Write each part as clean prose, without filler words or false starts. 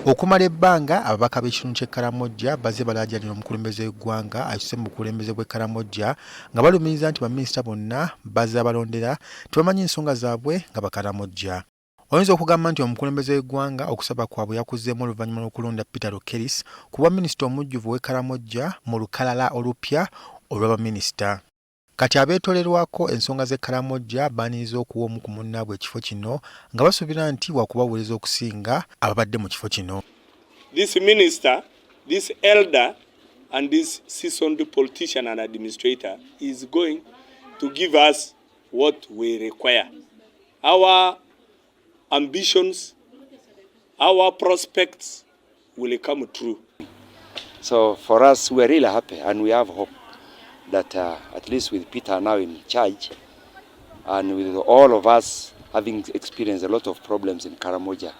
Okumala ebbanga, ababaka b'ekitundu ky'e Karamojja bazze balaajanira omukulembeze w'eggwanga akyuse mu bukulembeze bw'e Karamojja nga balumiriza nti baminisita bonna bazze abalondera tebamanyi nsonga zaabwe nga Bakaramojja. Oyinza okugamba nti omukulembeze w'eggwanga okusaba kwabwe yakuzzeemu oluvannyuma lw'okulonda Peter Lokeris ku bwa minisita omujjuvu ow'e Karamojja mu lukalala olupya olwa baminisita. Kati abeetolerwako ensonga z'e Karamojja baaniriza okuwa omu ku munnaabwe ekifo kino nga basuubira nti wakubaweereza okusinga ababadde mu kifo kino. This minister, this elder and this seasoned politician and administrator is going to give us what we require. Our ambitions, our prospects will come true. So for us, we are really happy and we have hope that at least with Peter now in charge and with all of us having experienced a lot of problems in Karamoja,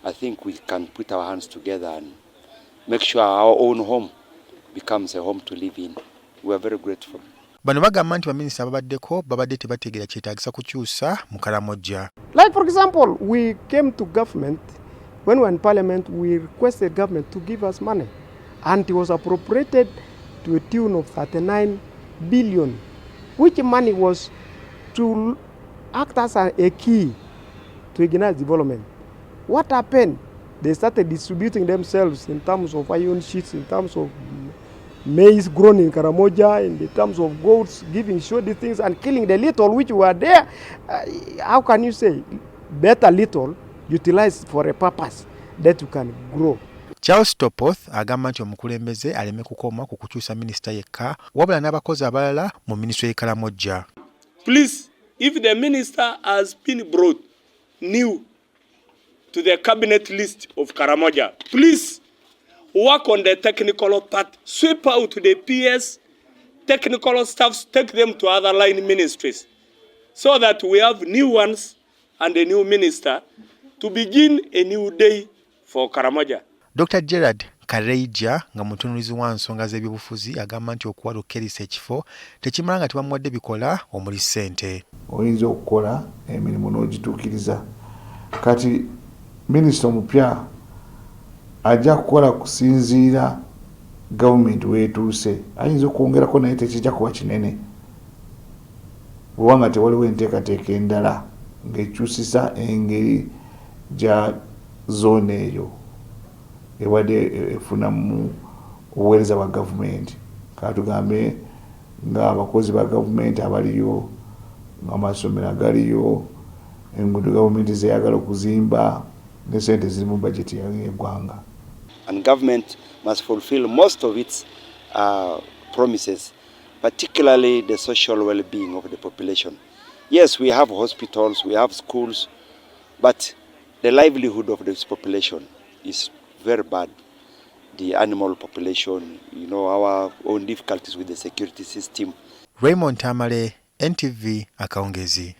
I think we can put our hands together and make sure our own home becomes a home to live in. We are very grateful. Bano bagamba nti baminisita ababaddeko babadde tebategeera kyetaagisa kukyusa mu Karamojja. Like, for example, we came to government, when we were in parliament, we requested government to give us money. And it was appropriated to a tune of 39 billion, which money was to act as a key to ignite development. What happened? They started distributing themselves in terms of iron sheets, in terms of maize grown in Karamoja, in the terms of goats, giving shoddy things and killing the little which were there. How can you say better little utilized for a purpose that you can grow? Charles Topoth agamba nti omukulembeze aleme kukoma ku kukyusa minisita yekka wabula n'abakozi abalala mu minisitule y'e Karamojja. Please, if the minister has been brought new to the cabinet list of Karamoja, please work on the technical part, sweep out the PS, technical staffs, take them to other line ministries so that we have new ones and a new minister to begin a new day for Karamoja. Dr. Gerard Kareija nga mutunulizi wa nsonga z'ebyobufuzi agamba nti okuwa Lokeris ekifo tekimala nga tebamuwadde bikola omuli ssente. Oyinza okukola emirimu n'ogituukiriza. Kati minisita omupya ajja kukola kusinziira gavumenti weetuuse. Ayinza okwongerako naye tekijja kuba kinene kubanga tewaliwo enteekateeka endala ng'ekyusisa engeri gya zoona eyo ebadde efunamu obuweereza bwa gavumenti, katugambe ng'abakozi ba gavumenti abaliyo, ng'amasomero agaliyo, enguudo gavumenti zeyagala okuzimba ne sente ziri mu bajeti y'eggwanga. And government must fulfill most of its promises, particularly the social well-being of the population. Yes, we have hospitals, we have schools, but the livelihood of this population is very bad. The animal population, our own difficulties with the security system. Raymond Tamale, NTV, akawungezi.